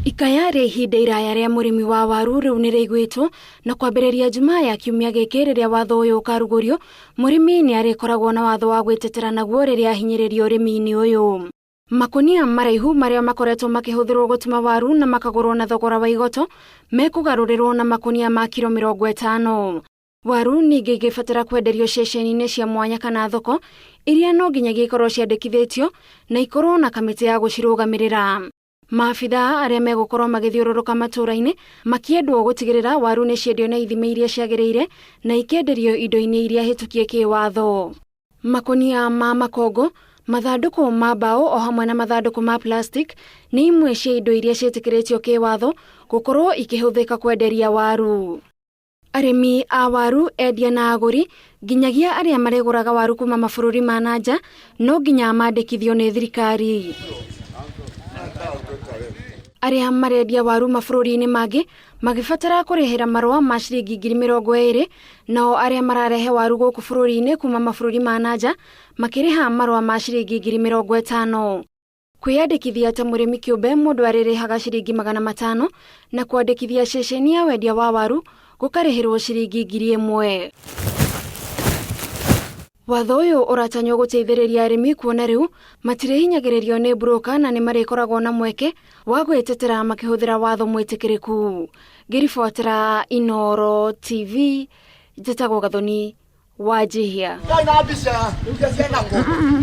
Ikaya rĩa ihinda iraya rĩa mũrĩmi wa waru rĩu nĩ rĩiguĩtwo na kwambĩrĩria Jumaa ya kiumia gĩkĩ rĩrĩa watho ũyũ ũkarugũrio, mũrĩmi nĩ arĩkoragwo na watho wa gwĩtetera naguo rĩrĩa ahinyĩrĩrio ũrĩmi-inĩ ũyũ. Makũnia maraihu marĩa makoretwo makĩhũthĩrwo gũtuma waru na makagũrwo na thogora wa igoto mekũgarũrĩrwo na makũnia ma kiro 50. Waru ningĩ ingĩbatara kwenderio ceceni-inĩ cia mwanya kana thoko iria no nginyagia ikorwo ciandĩkithĩtio na ikorwo na kamĩtĩ ya gũcirũgamĩrĩra. Maabithaa arĩa megũkorwo magĩthiũrũrũka matũũra-inĩ makĩendwo gũtigĩrĩra waru nĩ ciendio na ithimi iria ciagĩrĩire na ikenderio indo-inĩ iria hĩtũkie kĩwatho. Makũnia ma makongo, mathandũkũ ma mbaũ o hamwe na mathandũkũ ma plastic nĩ imwe cia indo iria ciĩtĩkĩrĩtio kĩwatho gũkorwo ikĩhũthĩka kwenderia waru. Arĩmi a waru, endia na agũri, nginyagia arĩa marĩgũraga waru kuma mabũrũri ma na nja, no nginya mandĩkithio nĩ thirikari. Arĩa marendia waru mabũrũri-inĩ mangĩ magĩbatara kũrĩhĩra marũa ma ciringi 20,000, nao arĩa mararehe waru gũkũ bũrũri-inĩ kuma mabũrũri ma na nja makĩrĩha marũa ma ciringi 50,000. Kwĩyandĩkithia ta mũrĩmi kĩũmbe mũndũ arĩrĩhaga ciringi 500 na kwandĩkithia ceceni ya wendia wa waru gũkarĩhĩrwo ciringi 1000. Watho ũyũ ũratanywo gũteithĩrĩria arĩmi kuona rĩu matirĩhinyagĩrĩrio nĩ broker na nĩ marĩkoragwo na mweke wa gwĩtetera makĩhũthĩra watho mwĩtĩkĩrĩku. Ngĩribotera Inooro TV, njĩtagwo Gathoni Wanjihia.